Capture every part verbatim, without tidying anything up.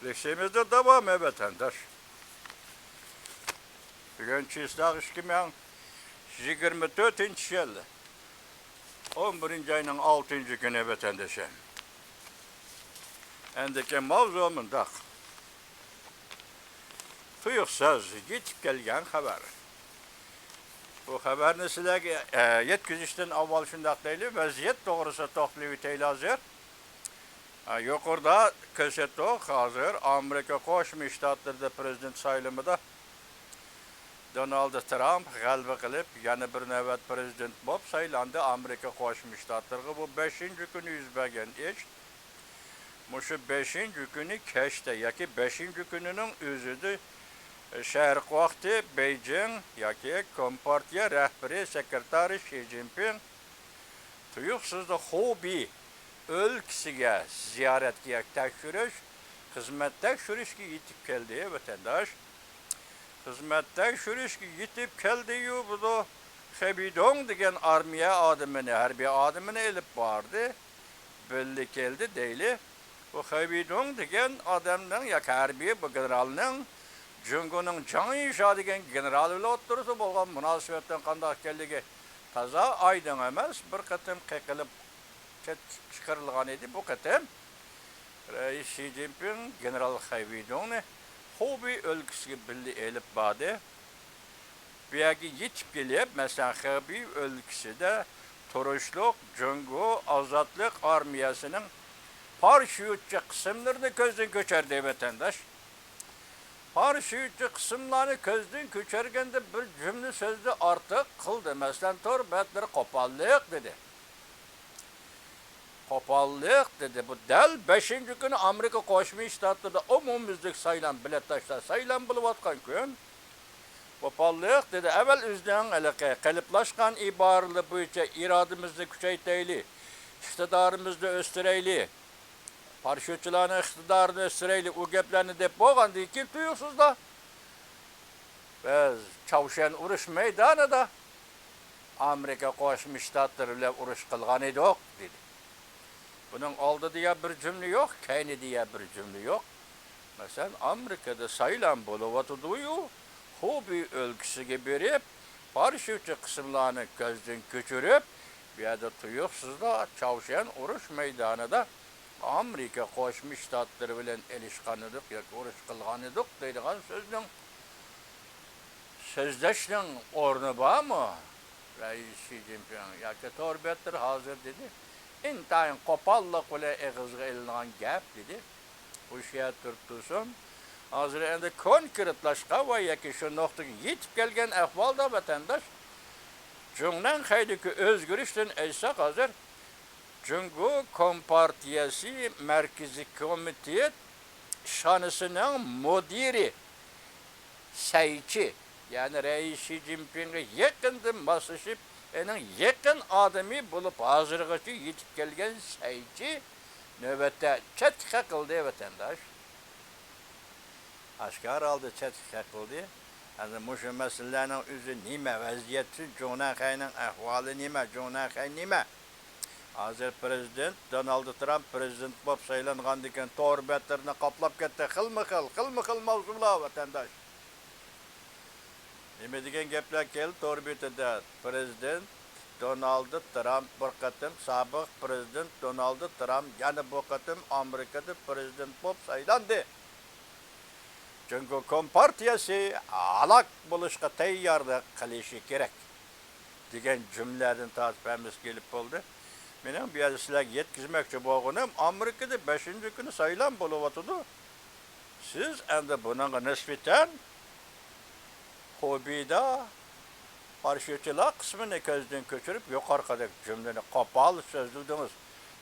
ئىشىمىزنى داۋامى ۋەتەنداش. بۈگۈن چىسلاق ئىككى مىڭ يىگىرمە تۆتىنچى يىل، ئون بىرىنچى ئاينىڭ ئالتىنچى كۈنى ۋەتەندىشىم. ئەندىكى ماۋزۇ مۇنداق. تۇيۇقسىز يېتىپ كەلگەن خەۋەر. بۇ خەۋەرنى سىلەرگە، ئە، يەتكۈزۈشتىن ئاۋۋال شۇنداق دەيلى، ۋەزىيەت توغرىسىدا توختىلىۋېتەيلى ھازىر. ئە، يۇقىرىدا كۆرسەتتۇق، ھازىر ئامېرىكا قوشما شتاتلىرىدا پىرېزىدېنت سايلىمىدا دونالد ترامپ غەلىبە قىلىپ، يەنە بىر نۆۋەت پىرېزىدېنت بولۇپ سايلاندى. ئامېرىكا قوشما شتاتلىرىغا بۇ بەشىنچى كۈنى يۈز بەرگەن ئىش. مۇشۇ بەشىنچى كۈنى كەچتە ياكى بەشىنچى كۈنىنىڭ ئۆزىدە، ئە، شەرق ۋاقتى بېيجىڭ ياكى كومپارتىيە رەھبىرى سېكرېتارى شى جىنپىڭ تۇيۇقسىزلا خۇبېي ئۆلكىسىگە زىيارەتكە ياكى تەكشۈرۈش، خىزمەت تەكشۈرۈشكە يېتىپ كەلدى، ۋەتەنداش. خىزمەت تەكشۈرۈشكە يېتىپ كەلدىيۇ، بۇ خېبىدوڭ دېگەن ئارمىيە ئادىمىنى، ھەربىي ئادىمىنى ئېلىپ باردى. بىللە كەلدى دەيلى. بۇ خېۋېيدۇڭ دېگەن ئادەمنىڭ ياكى ھەربىي بۇ گېنېرالنىڭ جۇڭگونىڭ جاڭ يىشا دېگەن گېنېرالى بىلەن ئوتتۇرىسىدا بولغان مۇناسىۋەتنىڭ قانداق ئىكەنلىكى تازا ئايدىڭ ئەمەس. بىر قېتىم قېقىلىپ چەت چىقىرىلغان ئىدى. بۇ قېتىم رەئىس شى جىنپىڭ گېنېرال خېۋېيدۇڭنى خۇبېي ئۆلكىسىگە بىللە ئېلىپ باردى. بۇ يەرگە يېتىپ كېلىپ، مەسىلەن، خېبېي ئۆلكىسىدە تۇرۇشلۇق جۇڭگو ئازادلىق ئارمىيەسىنىڭ پاراشيۇتچى قىسىملىرىنى كۆزدىن كۆچۈردى، ۋەتەنداش. پاراشيۇتچى قىسىملارنى كۆزدىن كۆچۈرگەندە بىر جۈملە سۆزنى ئارتۇق قىلدى. مەسىلەن، تور بەتلىرى قوپاللىق دېدى. قوپاللىق دېدى. بۇ دەل بەشىنچى كۈنى ئامېرىكا قوشما شتاتلىرىدا ئومۇميۈزلۈك سايلام، بېلەت تاشلاش سايلام بولۇۋاتقان كۈن. قوپاللىق دېدى. ئەۋۋەل ئۆزىنىڭ ھېلىقى قېلىپلاشقان ئىبارىلىرى بويىچە ئىرادىمىزنى كۈچەيتەيلى، ئىقتىدارىمىزنى ئۆستۈرەيلى، پاراشيۇتچىلارنىڭ ئىقتىدارىنى ئۆستۈرەيلى، ئۇ گەپلەرنى دەپ بولغاندىن كېيىن تۇيۇقسىزلا بىز چاۋشيەن ئۇرۇش مەيدانىدا ئامېرىكا قوشما شتاتلىرى بىلەن ئۇرۇش قىلغان ئىدۇق، دېدى. بۇنىڭ ئالدىدا يا بىر جۈملە يوق، كەينىدە يا بىر جۈملە يوق. مەسىلەن، ئامېرىكىدا سايلام بولۇۋاتىدۇ-يۇ، خۇبېي ئۆلكىسىگە بېرىپ، پاراشيۇتچى قىسىملارنى كۆزدىن كۆچۈرۈپ، بۇ يەردە تۇيۇقسىزلا چاۋشيەن ئۇرۇش مەيدانىدا ئامېرىكا قوشما شتاتلىرى بىلەن ئېلىشقان ئىدۇق ياكى ئۇرۇش قىلغان ئىدۇق دەيدىغان سۆزنىڭ، سۆزلەشنىڭ ئورنى بارمۇ؟ رەئىس شى جىنپىڭ ياكى تور بەتلىرى ھازىر دېدى. ئىنتايىن قوپاللىق بىلەن ئېغىزغا ئېلىنغان گەپ دېدى. بۇ شۇ يەردە تۇرۇپ تۇرسۇن. ھازىر ئەمدى كونكرېتلاشقان ۋە ياكى شۇ نۇقتىغا يېتىپ كەلگەن ئەھۋالدا ۋەتەنداش، جۇڭنەنخەيدىكى ئۆزگىرىشتىن ئېيتساق، ھازىر جۇڭگو كومپارتىيەسى مەركىزىي كومىتېت ئىشخانىسىنىڭ مۇدىرى سەيچى، يەنى رەئىس شى جىنپىڭغا يېقىندىن ماسلىشىپ، ئېنىڭ يېقىن ئادىمى بولۇپ، ھازىرغىچە يېتىپ كەلگەن سەيچى نۆۋەتتە چەتكە قېقىلدى، ۋەتەنداش. ئاشكارا ھالدا چەتكە قېقىلدى. ئەمدى مۇشۇ مەسىلىلەرنىڭ ئۆزى نېمە؟ ۋەزىيەت ئۈچۈن جۇڭنەنخەينىڭ ئەھۋالى نېمە؟ جۇڭنەنخەي نېمە؟ ھازىر پىرېزىدېنت دونالد ترامپ پىرېزىدېنت بولۇپ سايلانغاندىن كېيىن تور بەتلىرىنى قاپلاپ كەتتى. خىلمۇ خىل، خىلمۇ خىل ماۋزۇلار، ۋەتەنداش. نېمە دېگەن گەپلەر كەلدى تور بېتىدە؟ پىرېزىدېنت دونالد ترامپ بىر قېتىم، سابىق پىرېزىدېنت دونالد ترامپ يەنە بۇ قېتىم ئامېرىكىدا پىرېزىدېنت بولۇپ سايلاندى. جۇڭگو كومپارتىيەسى ھالاك بولۇشقا تەييارلىق قىلىشى كېرەك، دېگەن جۈملىلەردىن تارتىپ ھەممىسى كېلىپ بولدى. مېنىڭ بۇ يەردە سىلەرگە يەتكۈزمەكچى بولغىنىم، ئامېرىكىدا بەشىنچى كۈنى سايلام بولۇۋاتىدۇ. سىز ئەمدى بۇنىڭغا نىسبەتەن خۇبېيدا پاراشيۇتچىلار قىسمىنى كۆزدىن كۆچۈرۈپ، يۇقىرىقىدەك جۈملىنى قوپال سۆزلىدىڭىز.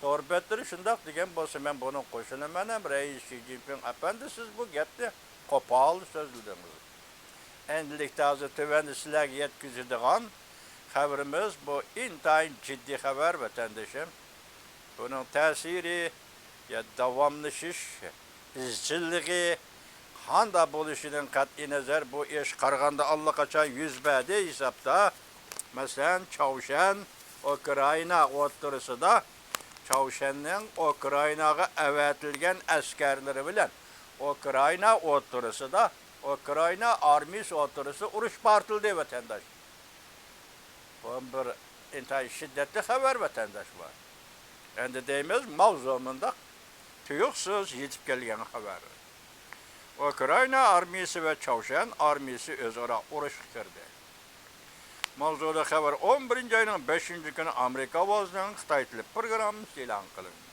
تور بەتلىرى شۇنداق دېگەن بولسا، مەن بۇنىڭغا قوشۇلىمەن ھەم رەئىس شى جىنپىڭ ئەپەندى، سىز بۇ گەپنى قوپال سۆزلىدىڭىز. ئەمدىلىكتە ھازىر تۆۋەندە سىلەرگە يەتكۈزىدىغان خەۋىرىمىز، بۇ ئىنتايىن جىددىي خەۋەر، ۋەتەندىشىم. بۇنىڭ تەسىرى يا داۋاملىشىش ئىزچىللىقى قانداق بولۇشىدىن قەتئىينەزەر، بۇ ئىش قارىغاندا ئاللىقاچان يۈز بەردى ھېسابتا. مەسىلەن، چاۋشيەن، ئۇكرائىنا ئوتتۇرىسىدا چاۋشيەننىڭ ئۇكرائىناغا ئەۋەتىلگەن ئەسكەرلىرى بىلەن ئۇكرائىنا ئوتتۇرىسىدا، ئۇكرائىنا ئارمىيىسى ئوتتۇرىسىدا ئۇرۇش پارتلىدى، ۋەتەنداش. بۇ بىر ئىنتايىن شىددەتلىك خەۋەر، ۋەتەنداشلار. ئەمدى دەيمىز، ماۋزۇ مۇنداق تۇيۇقسىز يېتىپ كەلگەن خەۋەر. ئۇكرائىنا ئارمىيىسى ۋە چاۋشيەن ئارمىيىسى ئۆزئارا ئۇرۇشقا كىردى. ماۋزۇلۇق خەۋەر. ئون بىرىنچى ئاينىڭ بەشىنچى كۈنى ئامېرىكا ئاۋازىنىڭ خىتاي تىلى پروگراممىسى ئېلان قىلىندى.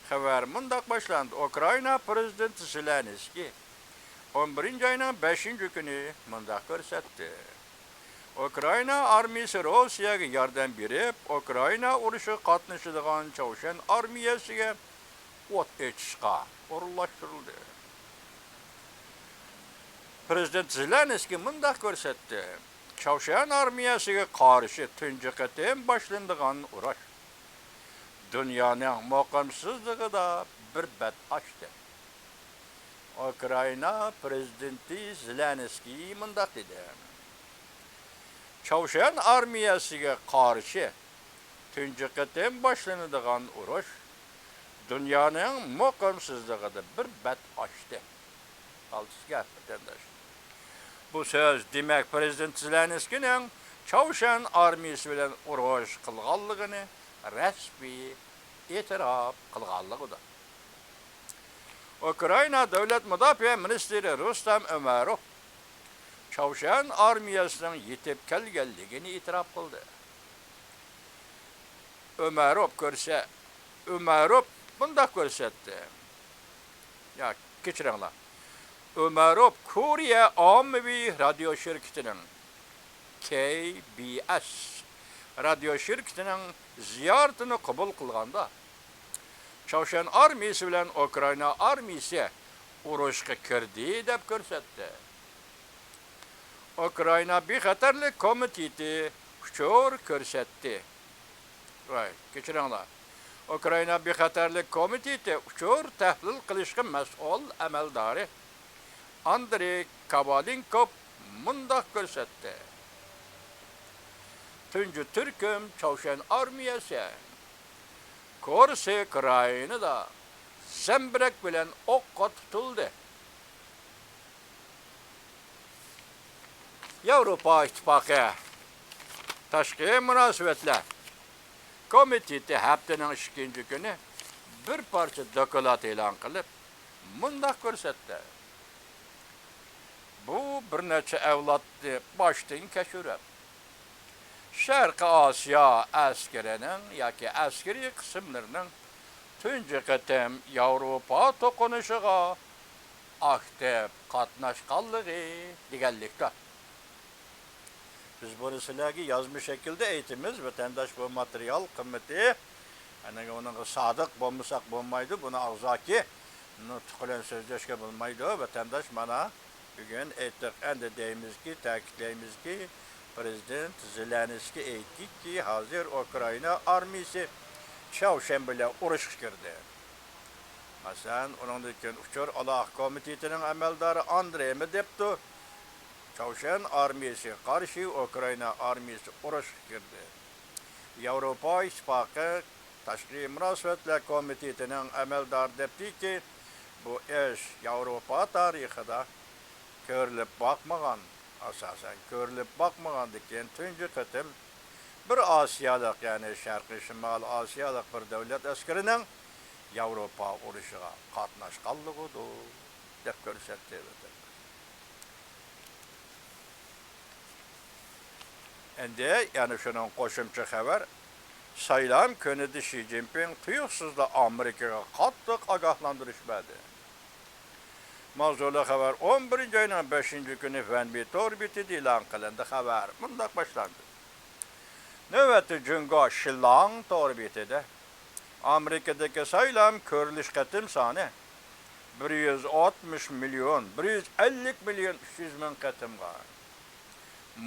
خەۋەر مۇنداق باشلاندى: ئۇكرائىنا پىرېزىدېنتى زېلېنسكىي ئون بىرىنچى ئاينىڭ بەشىنچى كۈنى مۇنداق كۆرسەتتى: ئۇكرائىنا ئارمىيىسى روسىيەگە ياردەم بېرىپ، ئۇكرائىنا ئۇرۇشىغا قاتنىشىدىغان چاۋشيەن ئارمىيەسىگە ئوت ئېچىشقا ئورۇنلاشتۇرۇلدى. پىرېزىدېنت زېلېنسكىي مۇنداق كۆرسەتتى: چاۋشيەن ئارمىيەسىگە قارشى تۇنجى قېتىم باشلىنىدىغان ئۇرۇش دۇنيانىڭ مۇقىمسىزلىقىدا بىر بەت ئاچتى. ئۇكرائىنا پىرېزىدېنتى زېلېنسكىي مۇنداق دېدى: چاۋشيەن ئارمىيەسىگە قارشى تۇنجى قېتىم باشلىنىدىغان ئۇرۇش دۇنيانىڭ مۇقىمسىزلىقىدا بىر بەت ئاچتى. قالتىس گەپ، ۋەتەنداش. بۇ سۆز، دېمەك، پىرېزىدېنت زېلېنسكىينىڭ چاۋشيەن ئارمىيىسى بىلەن ئۇرۇش قىلغانلىقىنى رەسمىي ئېتىراپ قىلغانلىقىدۇر. ئۇكرائىنا دۆلەت مۇداپىئە مىنىستىرى رۇستەم ئۆمەروف چاۋشيەن ئارمىيەسىنىڭ يېتىپ كەلگەنلىكىنى ئېتىراپ قىلدى. ئۆمەروف كۆرسە، ئۆمەروف مۇنداق كۆرسەتتى. يا، كەچۈرۈڭلار. ئۆمەروف كورېيە ئاممىۋى رادىيو شىركىتىنىڭ، كەي بىي ئەس رادىيو شىركىتىنىڭ زىيارىتىنى قوبۇل قىلغاندا، چاۋشيەن ئارمىيىسى بىلەن ئۇكرائىنا ئارمىيىسى ئۇرۇشقا كىردى، دەپ كۆرسەتتى. ئۇكرائىنا بىخەتەرلىك كومىتېتى ئۇچۇر كۆرسەتتى. ۋاي، كەچۈرۈڭلار. ئۇكرائىنا بىخەتەرلىك كومىتېتى ئۇچۇر تەھلىل قىلىشقا مەسئۇل ئەمەلدارى ئاندرېي كاۋالېنكوف مۇنداق كۆرسەتتى: تۇنجى تۈركۈم چاۋشيەن ئارمىيەسى كورسك رايونىدا زەمبىرەك بىلەن ئوققا تۇتۇلدى. ياۋروپا ئىتتىپاقى تاشقى مۇناسىۋەتلەر كومىتېتى ھەپتىنىڭ ئىككىنچى كۈنى بىر پارچە دوكلات ئېلان قىلىپ، مۇنداق كۆرسەتتى: بۇ بىر نەچچە ئەۋلادنى باشتىن كەچۈرۈپ، شەرقىي ئاسىيا ئەسكىرىنىڭ ياكى ئەسكىرىي قىسىملىرىنىڭ تۇنجى قېتىم ياۋروپا توقۇنۇشىغا ئاكتىپ قاتناشقانلىقى دېگەنلىكتۇر. بىز بۇنى سىلەرگە يازما شەكىلدە ئېيتىمىز، ۋەتەنداش، بۇ ماتېرىيال قىممىتى، يەنى ئۇنىڭغا سادىق بولمىساق بولمايدۇ، بۇنى ئاغزاكى نۇتۇق بىلەن سۆزلەشكە بولمايدۇ، ۋەتەنداش، مانا. بۈگۈن ئېيتتۇق، ئەمدى دەيمىزكى، تەكىتلەيمىزكى، پىرېزىدېنت زېلېنسكىي ئېيتتىكى، ھازىر ئۇكرائىنا ئارمىيىسى چاۋشيەن بىلەن ئۇرۇشقا كىردى. مەسىلەن، ئۇنىڭدىن كېيىن ئۇچۇر ئالاقە كومىتېتىنىڭ ئەمەلدارى ئاندرېي مېدۋېدېۋ چاۋشيەن ئارمىيىسىگە قارشى ئۇكرائىنا ئارمىيىسى ئۇرۇشقا كىردى. ياۋروپا ئىتتىپاقى تاشقى مۇناسىۋەتلەر كومىتېتىنىڭ ئەمەلدارى دەپتىكى، بۇ ئىش ياۋروپا تارىخىدا كۆرۈلۈپ باقمىغان، ئاساسەن كۆرۈلۈپ باقمىغاندىكىن تۇنجى قېتىم بىر ئاسىيالىق، يەنى شەرقىي شىمالىي ئاسىيالىق بىر دۆلەت ئەسكىرىنىڭ ياۋروپا ئۇرۇشىغا قاتناشقانلىقىدۇر، دەپ كۆرسەتتى. ئەمدى يەنە شۇنىڭ قوشۇمچە خەۋەر. سايلام كۈنىدە شى جىنپىڭ تۇيۇقسىزلا ئامېرىكىغا قاتتىق ئاگاھلاندۇرۇش بەردى. ماۋزۇلۇق خەۋەر. ئون بىرىنچى ئاينىڭ بەشىنچى كۈنى ۋەنبى تور بېتىدە ئېلان قىلىندى. خەۋەر مۇنداق باشلاندى: نۆۋەتتە جۇڭگو شىللاڭ تور بېتىدە ئامېرىكىدىكى سايلام كۆرۈلۈش قېتىم سانى بىر يۈز ئاتمىش مىليون، بىر يۈز ئەللىك مىليون ئۈچ يۈز مىڭ قېتىمغا،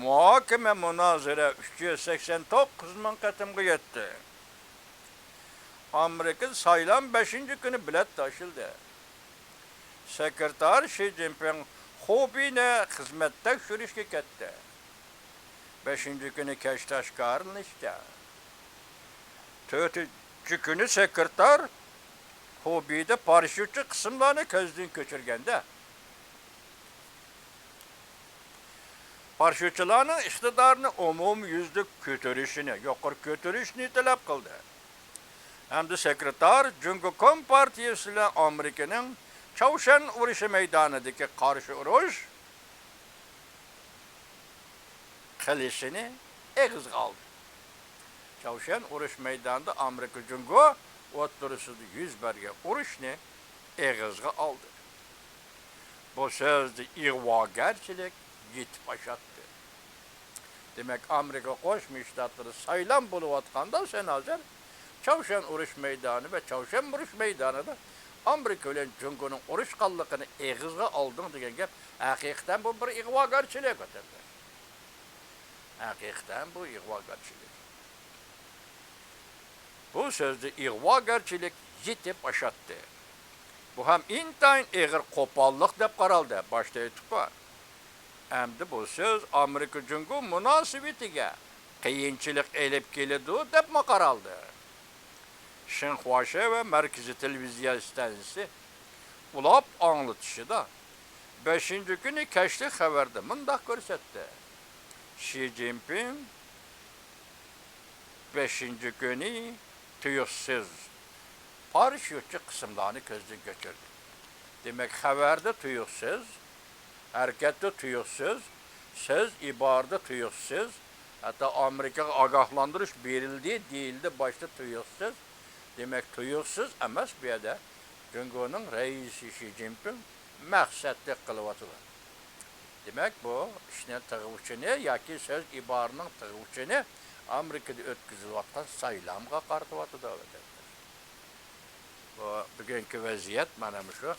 مۇھاكىمە، مۇنازىرە ئۈچ يۈز سەكسەن توققۇز مىڭ قېتىمغا يەتتى. ئامېرىكىدا سايلام بەشىنچى كۈنى بېلەت تاشلىدى. سېكرېتار شى جىنپىڭ خۇبېينى خىزمەت تەكشۈرۈشكە كەتتى. بەشىنچى كۈنى كەچتە ئاشكارىلىنىشىچە، تۆتىنچى كۈنى سېكرېتار خوبىيدا پاراشيۇتچى قىسىملارنى كۆزدىن كەچۈرگەندە، پاراشيۇتچىلارنىڭ ئىقتىدارىنى ئومۇميۈزلۈك كۆتۈرۈشىنى، يۇقىرى كۆتۈرۈشنى تەلەپ قىلدى. ھەمدە سېكرېتار جۇڭگو كومپارتىيىسى بىلەن ئامېرىكىنىڭ چاۋشيەن ئۇرۇشى مەيدانىدىكى قارشى ئۇرۇش قىلىشىنى ئېغىزغا ئالدى. چاۋشيەن ئۇرۇش مەيدانىدا ئامېرىكا جۇڭگو ئوتتۇرىسىدا يۈز بەرگەن ئۇرۇشنى ئېغىزغا ئالدى. بۇ سۆزدە ئىغۋاگەرچىلىك يېتىپ ئاشاتتى. دېمەك، ئامېرىكا قوشما شتاتلىرى سايلام بولۇۋاتقاندا، سەن ھازىر چاۋشيەن ئۇرۇش مەيدانى ۋە چاۋشيەن ئۇرۇش مەيدانىدا ئامېرىكا بىلەن جۇڭگونىڭ ئۇرۇشقانلىقىنى ئېغىزغا ئالدىڭ دېگەن گەپ ھەقىقەتەن بۇ بىر ئىغۋاگەرچىلىك، ۋەتەنداش. ھەقىقەتەن بۇ ئىغۋاگەرچىلىك. بۇ سۆزدە ئىغۋاگەرچىلىك يېتىپ ئاشاتتى. بۇ ھەم ئىنتايىن ئېغىر قوپاللىق دەپ قارالدى، باشتا ئېيتىپ بار. ئەمدى بۇ سۆز ئامېرىكا جۇڭگو مۇناسىۋىتىگە قىيىنچىلىق ئېلىپ كېلىدۇ دەپمۇ قارالدى. شىنخۇاشې ۋە مەركىزىي تېلېۋىزىيە ئىستانسىسى ئۇلاپ ئاڭلىتىشىدا، بەشىنچى كۈنى كەچلىك خەۋەردە مۇنداق كۆرسەتتى: شى جىنپىڭ بەشىنچى كۈنى تۇيۇقسىز پاراشيۇتچى قىسىملارنى كۆزدىن كەچۈردى. دېمەك، خەۋەردە تۇيۇقسىز، ھەرىكەتتە تۇيۇقسىز، سۆز ئىبارىدە تۇيۇقسىز، ھەتتا ئامېرىكىغا ئاگاھلاندۇرۇش بېرىلدى دېيىلدى باشتا تۇيۇقسىز. دېمەك، تۇيۇقسىز ئەمەس، بۇ يەردە جۇڭگونىڭ رەئىسى شى جىنپىڭ مەقسەتلىك قىلىۋاتىدۇ. دېمەك، بۇ ئىشنىڭ تىغ ئۇچىنى ياكى سۆز ئىبارىنىڭ تىغ ئۇچىنى ئامېرىكىدا ئۆتكۈزۈلۈۋاتقان سايلامغا قارىتىۋاتىدۇ، ۋەتەنداش. بۇ بۈگۈنكى ۋەزىيەت مانا مۇشۇ.